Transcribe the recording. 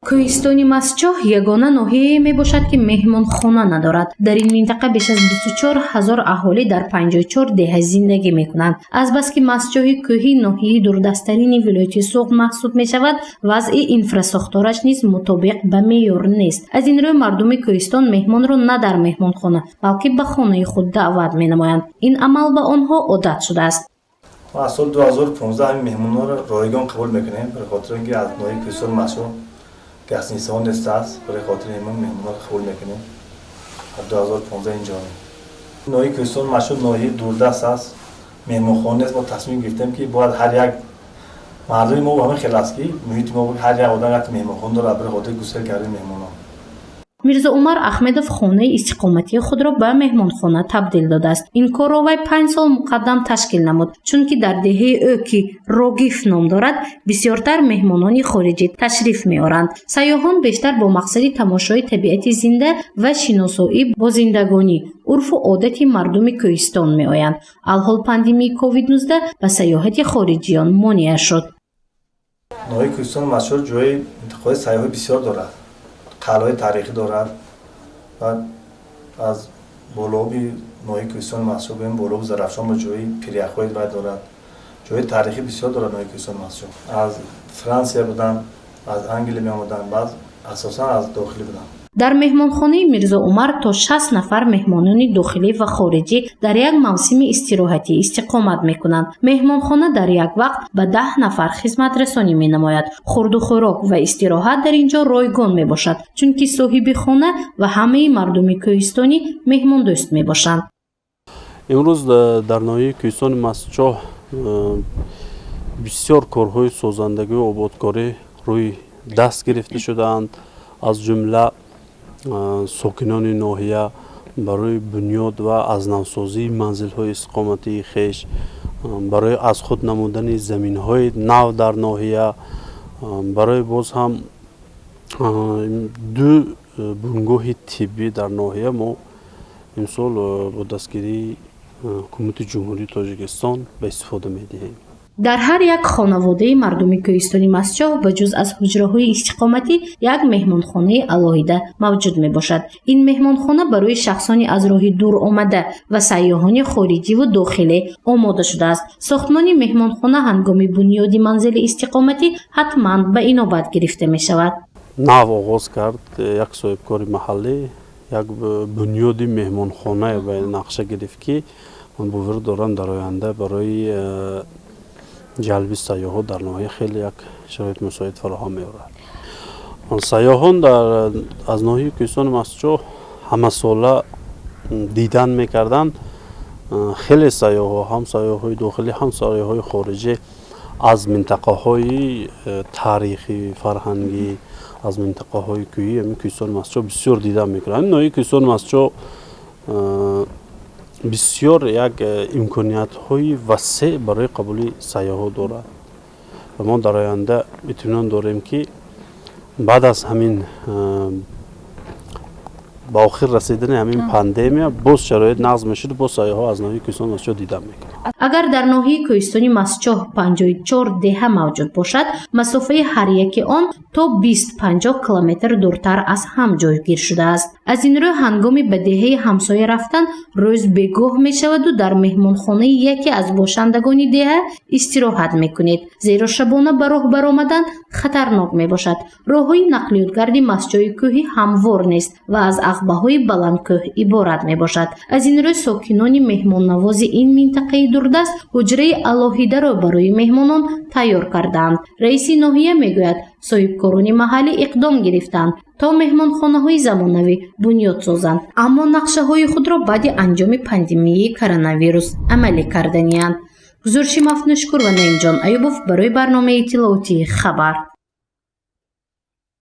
Кӯҳистони Мастчоҳ ягона ноҳияе мебошад, ки меҳмонхона надорад. Дар ин минтақа беш аз 24 ҳазор аҳолӣ дар 54 деҳа зиндагӣ мекунанд. Азбаски Мастчоҳи кӯҳӣ ноҳияи дурдасттарини вилояти Суғд маҳсуб мешавад, вазъи инфрасохтораш низ мутобиқ ба меъёр нест. Аз ин рӯ мардуми кӯҳистон меҳмонро на дар меҳмонхона, балки ба хонаи худ даъват менамоянд. Ин амал ба онҳо одат шудааст. Мо аз соли 2015 ҳамин меҳмонҳоро ройгон қабул мекунем, барои хотири он ки аз ноҳияи Кӯҳистони Мастчоҳ гостиницаҳо нестааст. Барои хотири ҳамин меҳмонҳоро қабул мекунем. Аз 2015 инҷо ноҳияи Кӯҳистони Мастчоҳ ноҳияи дурдаст аст, меҳмонхона нест. Мо тасмим гирифтем, ки бояд ҳар як мардуми мо ҳамин хел аст, ки муҳити мо ҳар як одам як меҳмонхона дорад барои хотири гусел кардани меҳмонон. Мирзо Умар Ахмедов хонаи истиқоматии худро ба меҳмонхона табдил додааст. Ин корро вай 5 сол муқаддам ташкил намуд, чунки дар деҳаи ӯ, ки Рогиф ном дорад, бисёртар меҳмонони хориҷӣ ташриф меоранд. Сайёҳон бештар бо мақсади тамошои табиати зинда ва шиносоӣ бо зиндагонӣ, урфу одати мардуми кӯҳистон меоянд. Алҳол пандемияи COVID-19 ба сайёҳати хориҷиён монеа шуд. Ноҳияи Кӯҳистони Мастчоҳ ҷои интиқоли сайёҳӣ бисёр дорад, қалъаҳои таърихӣ дорад ва аз болооби ноҳияи Кӯҳистони Мастчоҳ гӯем, болооби Зарафшон ба ҷои пиряхҳои вай дорад. Ҷои таърихӣ бисёр дорад ноҳияи Кӯҳистони Мастчоҳ. Аз Франсия буданд, аз Англия меомаданд, баъз асосан аз дохилӣ буданд. Дар меҳмонхонаи Мирзо Умар то 60 нафар меҳмонони дохилӣ ва хориҷӣ дар як мавсими истироҳатӣ истиқомат мекунанд. Меҳмонхона дар як вақт ба 10 нафар хизматрасонӣ менамояд. Хурду хӯрок ва истироҳат дар ин ҷо ройгон мебошад, чунки соҳиби хона ва ҳамаи мардуми кӯҳистонӣ меҳмондӯст мебошанд. Имрӯз дар ноҳияи Кӯҳистони Мастчоҳ бисёр корҳои созандагию ободкорӣ рӯи даст гирифта шудаанд. Аз ҷумла сокинони ноҳия барои бунёд ва аз навсозии манзилҳои истиқоматии хеш, барои аз худ намудани заминҳои нав дар ноҳия, барои боз ҳам ду бунгоҳи тиббӣ дар ноҳия мо имсол бо дастгирии Ҳукумати Ҷумҳурии Тоҷикистон ба истифода медиҳем. Дар ҳар як хонаводаи мардуми кӯҳистони Мастчоҳ ба ҷуз аз ҳуҷраҳои истиқоматӣ як меҳмонхонаи алоҳида мавҷуд мебошад. Ин меҳмонхона барои шахсони аз роҳи дур омада ва сайёҳони хориҷиву дохилӣ омода шудааст. Сохтмони меҳмонхона ҳангоми бунёди манзили истиқоматӣ ҳатман ба инобат гирифта мешавад. Нав оғоз кард як соҳибкори маҳаллӣ, як бунёди меҳмонхонае ба нақша гирифт, ки ман боварӣ дорам, дар оянда барои ҷалби сайёҳот дар ноҳия хеле як шароити мусоид фароҳам меорад. Сайёҳон аз ноҳияи Кӯҳистони Мастчоҳ ҳамасола дидан мекарданд. Хеле сайёҳҳо, ҳам сайёҳҳои дохилӣ, ҳам сайёҳҳои хориҷӣ, аз минтақаҳои таърихӣ, фарҳангӣ, аз минтақаҳои кӯҳӣ ҳамин Кӯҳистони Мастчоҳ бисёр дидан мекунанд. Ҳамин ноҳияи Кӯҳистони Мастчоҳ бисёр як имкониятҳои васеъ барои қабули сайёҳот дорад ва мо дар оянда итминон дорем, ки баъд аз ҳамин ба охир расидани ҳамин пандемия боз шароит нағз мешуд, боз сайёҳҳо аз ноҳияи Кӯҳистони Мастчоҳ дидан мекунанд. Агар дар ноҳияи кӯҳистони Мастчоҳ 54 деҳа мавҷуд бошад, масофаи ҳар яки он то 20-50 километр дуртар аз ҳам ҷойгир шудааст. Аз ин рӯ ҳангоми ба деҳаи ҳамсоя рафтан рӯз бегоҳ мешаваду дар меҳмонхонаи яке аз бошандагони деҳа истироҳат мекунед, зеро шабона ба роҳ баромадан хатарнок мебошад. Роҳҳои нақлиётгарди Мастчои кӯҳӣ ҳамвор нест ва аз ағбаҳои баландкӯҳ иборат мебошад. Аз ин рӯ сокинони меҳмоннавози ин минтақаи дурдаст ҳуҷраи алоҳидаро барои меҳмонон тайёр кардаанд. Раиси ноҳия мегӯяд, соҳибкорони маҳаллӣ иқдом гирифтанд, то меҳмонхонаҳои замонавӣ бунёд созанд, аммо нақшаҳои худро баъди анҷоми пандемияи коронавирус амалӣ карданианд. Гузориши Мафнушкур ва Наимҷон Аюбов барои барномаи иттилоотии «Хабар».